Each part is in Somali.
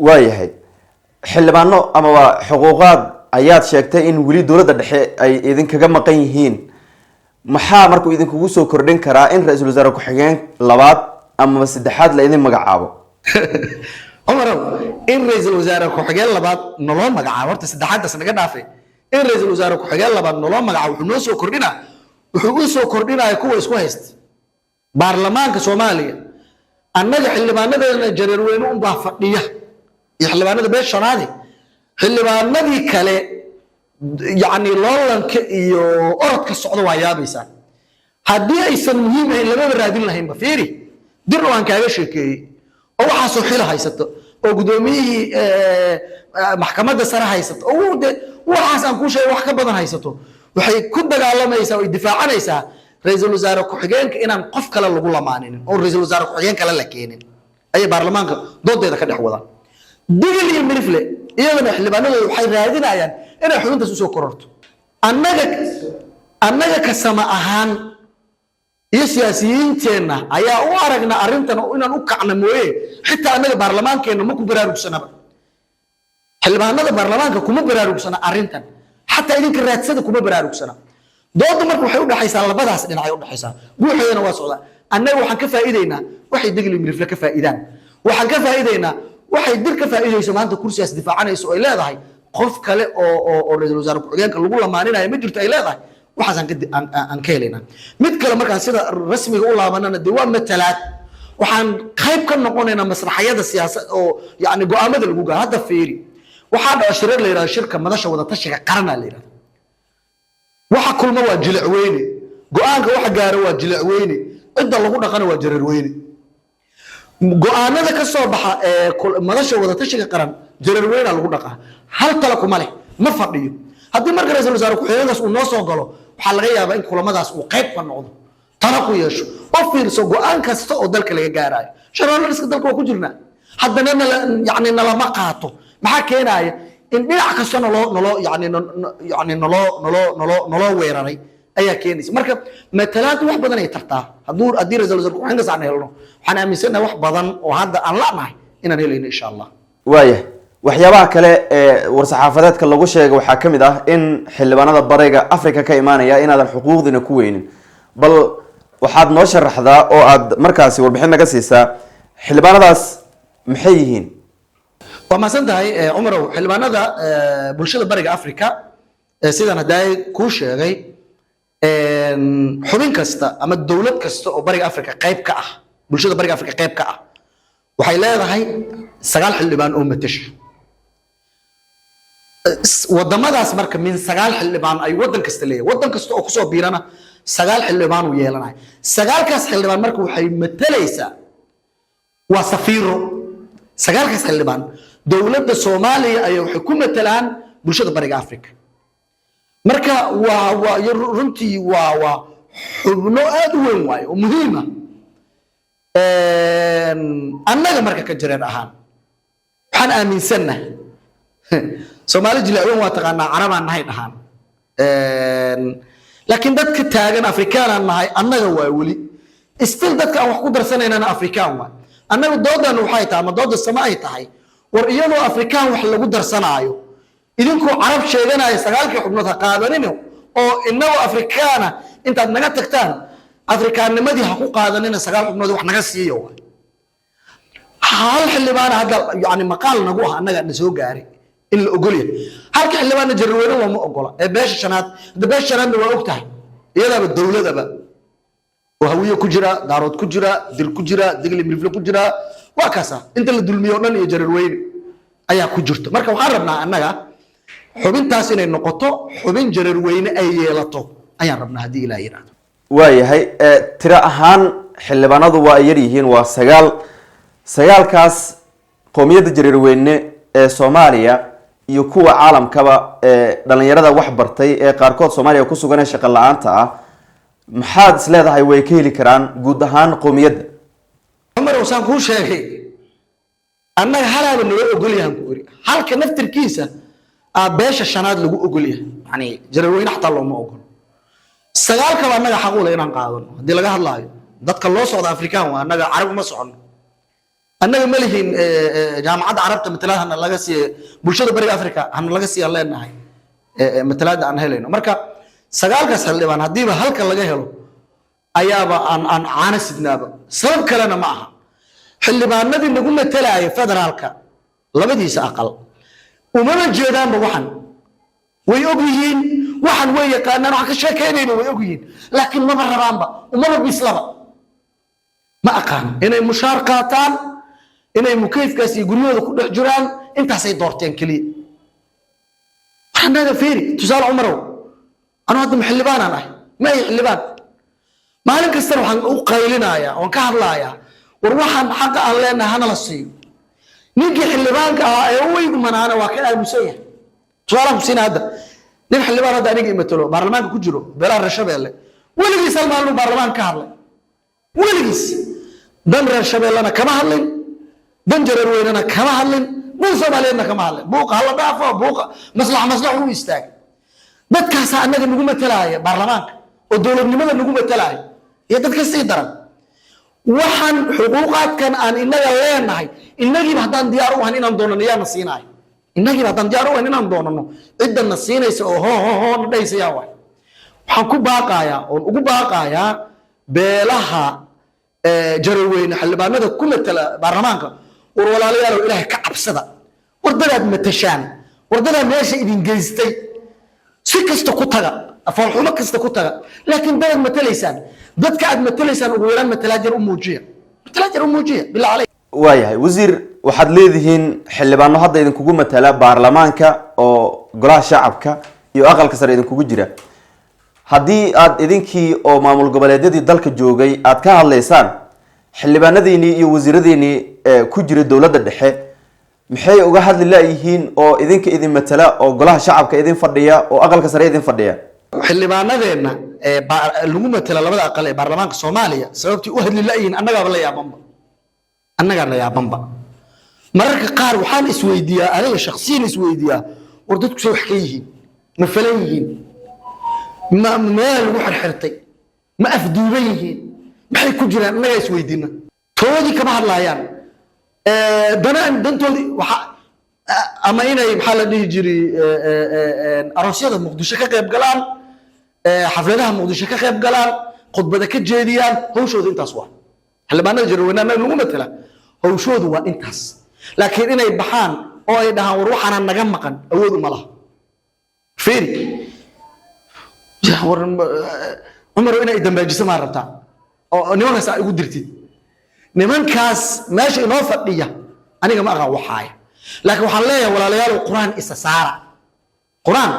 Waayahay, xildhibaano amaba xuquuqaad ayaad sheegtay in weli dowladda dhexe ay idinkaga maqan yihiin. Maxaa markuu idinkugu soo kordhin karaa in ra-iisul wasaare ku-xigeen labaad amaba saddexaad la idin magacaabo? Cumarow, in ra-iisul wasaare ku-xigeen labaad naloo magacaabo, horta saddexaaddaas naga dhaafay, in ra-iisul wasaare ku-xigeen labaad naloo magacaabo wuxuu noo soo kordhinaa, wuxuu u soo kordhinaya kuwa isku haysta baarlamaanka Soomaaliya. Annaga xildhibaanadeena Jareerweyne unbaa fadhiya iyo xildhibaanada beesha shanaadi. Xildhibaanadii kale, yacni, loolanka iyo orodka socda waa yaabaysaa. Haddii aysan muhiim ahayn, lamaba raadin lahaynba. Fiiri, dirna waan kaaga sheekeeyey oo waxaasoo xila haysato oo guddoomiyihii maxkamadda sare haysato oo de waxaas aan kuu sheegay wax ka badan haysato, waxay ku dagaalamaysaa oo ay difaacanaysaa ra-iisul wasaare ku-xigeenka inaan qof kale lagu lamaaninin oo ra-iisul wasaare ku-xigeen kale la keenin ayay baarlamaanka doodeeda ka dhex wadaan. Digil iyo Mirifle iyagana xildhibaanadooda waxay raadinayaan inay xubintaas usoo kororto. Annaga kasama ahaan iyo siyaasiyiinteenna ayaa u aragnaa arrintan inaan u kacna mooye, xitaa annaga baarlamaankeenna ma ku baraarugsanaba. Xildhibaanada baarlamaanka kuma baraarugsana arrintan, xataa idinka raadsada kuma baraarugsana. Dooda marka waxay udhexaysaa labadaas dhinacay udhexaysaa, guuxeedana waa socdaa. Annaga waxaan ka faa'iideynaa waxay Digli Mirifle ka faa'iidaan, waxaan ka faa'iideynaa waxay Dir ka faa'iideyso. Maanta kursigaas difaacanayso ay leedahay qof kale oo ra-iisul wasaare ku-xigeenka lagu lamaaninayo ma jirto ay leedahay, waxaasaan aan ka helaynaa. Mid kale, markaan sida rasmiga u laabanana, dee waa matalaad. Waxaan qayb ka noqonaynaa masraxyada siyaasad oo yani go'aamada lagu gaaro. Hadda fiiri, waxaa dhaco shirar la yidhahdo shirka madasha wadatashiga qaranaa la yidhahdo. Waxa kulma waa Jilicweyne, go'aanka waxa gaara waa Jilicweyne, cidda lagu dhaqana waa Jareerweyne. Go'aanada ka soo baxa ee madasha wadatashiga qaran Jareerweyna lagu dhaqaa, hal tala kuma leh, ma fadhiyo. Haddii marka ra-iisul wasaare ku-xigeenkaas uu noo soo galo, waxaa laga yaabaa in kulamadaas uu qayb ka noqdo, tala ku yeesho oo fiirso go'aan kasta oo dalka laga gaarayo. Shareolariska dalka waa ku jirnaa, haddana nala yani nalama qaato. Maxaa keenaya in dhinac kasta naloo naloo yani yani naloo weeraray ayaa keenaysa. Marka matalaadu wax badan ay tartaa. Haddii ra-iisul wasaare ku-xigeenkaas aan helno, waxaan aaminsanahay wax badan oo hadda aan la'nahay inaan helayno, insha Allah. Waaya, waxyaabaha kale ee war-saxaafadeedka lagu sheegay waxaa ka mid ah in xildhibaanada Bariga Africa ka imaanaya inaadan xuquuqdiina ku weynin. Bal waxaad noo sharaxdaa oo aad markaasi warbixin naga siisaa xildhibaanadaas maxay yihiin? Waa mahadsan tahay, Cumarow. Xildhibaanada bulshada Bariga Africa, sidaan haddaay kuu sheegay, xubin kasta ama dowlad kasta oo Bariga Africa qayb ka ah, bulshada Bariga Africa qayb ka ah, waxay leedahay 9 xildhibaan oo matasha wadamadaas. Marka min 9 xildhibaan ay wadan kasta leeyahay. Wadan kasta oo kusoo biirana 9 xildhibaan uu yeelanaya. Sagaalkaas xildhibaan marka waxay matalaysaa, waa safiiro. Sagaalkaas xildhibaan dowladda Soomaaliya ayaa waxay ku matalaan bulshada Bariga Africa. Marka waa runtii waa xubno aad u weyn waaye oo muhiima. Annaga marka ka Jareer ahaan waxaan aaminsannahay, Soomaali Jilicweyn waa taqaanaa, Carabaan nahay dhahaan, laakiin dadka taagan Afrikaanaan nahay annaga waa weli still dadka aan wax ku darsanaynana Afrikaan waay. Annaga doodan waxay tahay ama dooda sama ay tahay, war iyadoo Afrikaan wax lagu darsanaayo, idinkoo Carab sheeganaya, sagaalkii xubnood ha qaadanin oo inagoo Afrikaana intaad naga tagtaan Afrikaannimadii ha ku qaadanina, 9 xubnood wax naga siiyo waay. Hal xildhibaana hadda yani maqaal nagu ah annaga na soo gaaray in la ogol yahay. Halka xildhibaanna Jarweyne looma ogola ee beesha shanaad. Hadda beesha shanaadna waa og tahay, iyadaaba dowladaba oo Hawiye ku jira, Daarood ku jira, Dir ku jira, Digli Mirifle ku jira, waa kaasa inta la dulmiyo o dhan iyo Jareerweyne ayaa ku jirta. Marka waxaan rabnaa annaga xubintaas inay noqoto xubin Jareerweyne ay yeelato ayaan rabnaa, haddii Ilaah yidhaahdo. Waayahay, tiro ahaan xildhibaanadu waa ay yar yihiin, waa 9. Sagaalkaas qowmiyadda Jareerweyne ee Soomaaliya iyo kuwa caalamkaba ee dhalinyarada wax bartay ee qaarkood Soomaaliya ku sugan ee shaqo la-aanta ah, maxaad is leedahay way ka heli karaan guud ahaan qowmiyadda? Cumar, saan kuu sheegay, annaga halaaba naloo ogol yahan ku iri. Halka naftirkiisa aa beesha shanaad lagu ogol yahay, yani Jareerweyne xataa looma ogolo. Sagaalkaba annaga xaq u leh inaan qaadano. Haddii laga hadlaayo dadka loo socda Afrikaan waa annaga, Carab uma soconno. Annaga ma lihin Jaamacadda Carabta matalaad hana laga siiye, bulshada Bariga Africa hana laga siiya leenahay matalaadda aan helayno. Marka sagaalkaas xildhibaan haddiiba halka laga helo ayaaba aan caano sidnaaba. Sabab kalena ma aha, xildhibaanadii nagu matalaya federaalka labadiisa aqal umama jeedaanba. Waxan way og yihiin, waxan way yaqaanaan, waxaan ka sheekaynayna way og yihiin, laakiin maba rabaanba, umaba bislaba. Ma aqaan inay mushaar qaataan, inay mukeyfkaas iyo guryahooda ku dhex jiraan, intaasay doorteen keliya. Waxaan naga fiiri tusaale, Cumarow, anuu hadda xildhibaanaan ahay, ma ay xildhibaan. Maalin kastana waxaan u qaylinayaa oon ka hadlayaa, war waxaan xaqa aan leenahay hana la siiyo. Ninkii xildhibaanka ahaa ee u igmanaana waa ka aamusan yahay. Tusaalaan ku siina, hadda nin xildhibaan hadda aniga imatalo baarlamaanka ku jiro, beelaha reer Shabeelle, weligiis hal maalin uu baarlamaanka ka hadlay? Weligiis dan reer Shabeellena kama hadlin, dan Jareer Weynena kama hadlin, dan Soomaaliyeedna kama hadlin. Buuqa hala dhaafo, buuqa maslax maslax u istaagay. Dadkaasaa annaga nagu matalaaya baarlamaanka oo dowladnimada nagu matalaaya iyo dad ka sii daran. Waxaan xuquuqaadkan aan inaga leenahay, innagiiba haddaan diyaar u ahan inaan doonano, yaana siinaayo? Innagiiba haddaan diyaar u ahan inaan doonano, ciddanna siinaysa oo hoo hoo hoo na dhahaysa yaa waay? Waxaan ku baaqayaa oon ugu baaqayaa beelaha Jaraweyne xildhibaanada ku matala baarlamaanka: war walaalayaalow, Ilaahay ka cabsada. Wardadaad matashaan, wardadaa meesha idin geystay, si kasta ku taga, afoolxumo kasta ku taga, laakiin dadaad matalaysaan, dadka aad matalaysaan ugu yaraan matalaad yar u muujiya, matalaad yar u muujiya, billah caleyk. Waayahay wasiir, waxaad leedihiin xildhibaano hadda idinkugu matala baarlamaanka oo golaha shacabka iyo aqalka sare idinkugu jira. Haddii aad idinkii oo maamul goboleedyadii dalka joogay aad ka hadlaysaan, xildhibaanadiinii iyo wasiiradiinii ku jira dowladda dhexe maxay uga hadli layihiin oo idinka idin matala oo golaha shacabka idin fadhiya oo aqalka sare idin fadhiya? Xildhibaanadeenna ee lagu matala labada aqal ee baarlamaanka Soomaaliya sababtii u hadli la'yihiin annagaaba la yaabanba, annagaa la yaabanba. Mararka qaar waxaan isweydiiyaa, aniga shakhsiyan isweydiiyaa, war dadku say wax ka yihiin? Ma falan yihiin? Ma meel lagu xirxirtay? Ma afduuban yihiin? Maxay ku jiraan? Annagaa isweydiina. Toodii kama hadlaayaan. Dana dantoodii waxa ama inay, maxaa la dhihi jiray, aroosyada Muqdisho ka qayb galaan, xafladaha Muqdisho ka qayb galaan, khudbada ka jeediyaan. Hawshooda intaas waa. Xildhibaanada Jaraweynaha lagu matala hawshoodu waa intaas, laakiin inay baxaan oo ay dhahaan war waxaana naga maqan, awood uma laha. Fiiri, war Cumar, inay dambaajiso maa rabtaa oo nimankaas aa igu dirtid? Nimankaas meesha inoo fadhiya aniga ma aqaan waxaaya, laakiin waxaan leeyahay, walaalayaal, Qur-aan isa saara, Qur-aan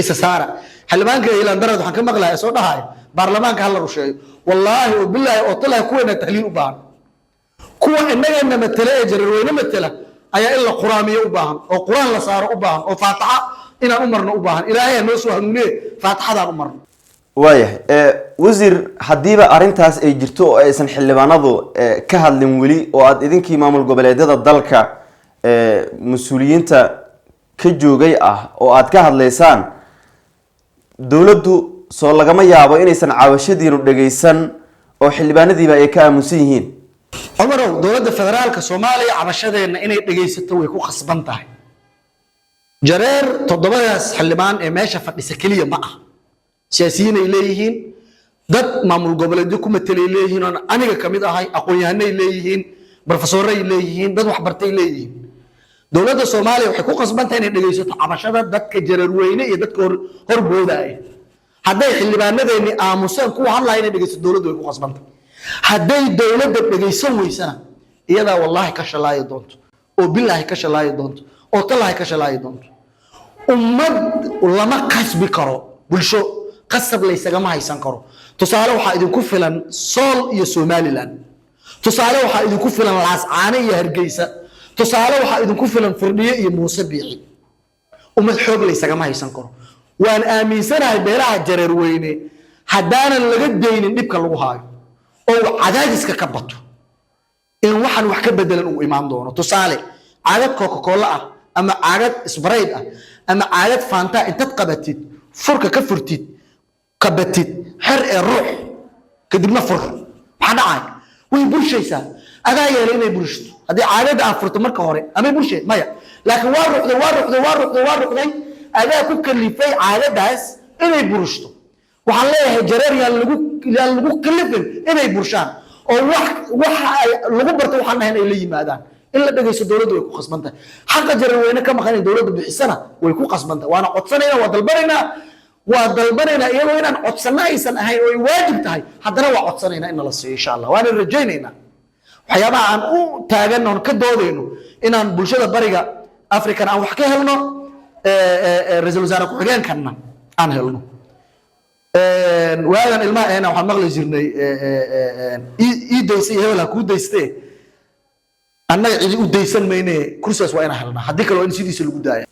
isa saara. Xildhibaanka Ilaan Darad waxaan ka maqlaya soo dhahaya baarlamaanka hala rusheeyo. Wallaahi oo bilaahi oo talahi, kuweena tahliil u baahan, kuwa innagana matala ee Jararweyne matala ayaa in la quraamiyo u baahan, oo Qur-aan la saaro u baahan, oo faataxa inaan u marno u baahan. Ilaahay ha noo soo hanuuniye, faataxadaan u marno. Waayahay wasiir, haddiiba arrintaas ay jirto oo aysan xildhibaanadu ka hadlin weli, oo aad idinkii maamul goboleedyada dalka mas-uuliyiinta ka joogay ah oo aad ka hadlaysaan, dowladdu soo lagama yaabo inaysan cabashadiinu dhegaysan oo xildhibaanadiiba ay ka aamusan yihiin? Cumarow, dowladda federaalka Soomaaliya cabashadeenna inay dhegaysato way ku khasban tahay. Jareer toddobadaas xildhibaan ee meesha fadhisa keliya ma ah. Siyaasiyiin ay leeyihiin, dad maamul goboleedyo ku matelay leeyihiin oon aniga kamid ahay, aqoon-yahanay leeyihiin, brofesoray leeyihiin, dad waxbartay leeyihiin. Dowladda Soomaaliya waxay ku khasban tahay inay dhegaysato cabashada dadka Jareerweyne iyo dadka horboodaya. Hadday xildhibaanadeeni aamuseen, kuwa hadlaya inay dhegaysato dowladdu way ku khasban tahay. Hadday dowladda dhegaysan weysana, iyadaa wallaahi ka shalaayi doonto, oo bilaahi ka shalaayi doonto, oo tallaahi ka shalaayi doonto. Ummad lama qasbi karo, bulsho qasab laysagama haysan karo. Tusaale waxaa idinku filan Sool iyo Somaliland, tusaale waxaa idinku filan Laascaane iyo Hargeysa, tusaale waxaa idinku filan Firdhiye iyo Muuse Biixi. Ummad xoog laysagama haysan karo. Waan aaminsanahay beelaha Jareerweyne haddaanan laga daynin dhibka lagu haayo oo uu cadaadiska ka bato, in waxaan wax ka bedelan uu imaan doono. Tusaale, caagad Coca Cola ah ama caagad Sprite ah ama caagad Fanta intaad qabatid, furka ka furtid, qabatid, xer ee ruux, kadibna fur, maxaa dhacay? Way burshaysaa. Adaa yeelay inay burshto. Haddii caagada aad furto marka hore amay burshe maya, laakiin waa ruxday, waa ruxday, waa ruxday, waa ruxday, adaa ku kalifay caagadaas inay burushto. Waxaan leeyahay, Jareer yaan lagu kalifin inay burshaan oo wax waxa ay lagu barto waxaan ahayn ay la yimaadaan. In la dhegeysto dowladdu way ku khasban tahay. Xaqa Jareerweyne ka maqan in dowladdu bixisana way ku khasban tahay. Waana codsanaynaa, waa dalbanaynaa, waa dalbanaynaa, iyagoo inaan codsanno aysan ahayn oo ay waajib tahay, haddana waa codsanaynaa in nala siiyo, insha Allah. Waana rajaynaynaa waxyaabaha aan u taagan oon ka doodayno inaan bulshada Bariga African aan wax ka helno, ra-iisul wasaare ku-xigeenkanna aan helno. Waagan ilmaha ahna waxaan maqli jirnay, "Ii daysa iyo hebel ha kuu daystee." Annaga cidi u daysan mayne, kursigaas waa inaan helnaa, haddii kale waa in sidiisa lagu daaya.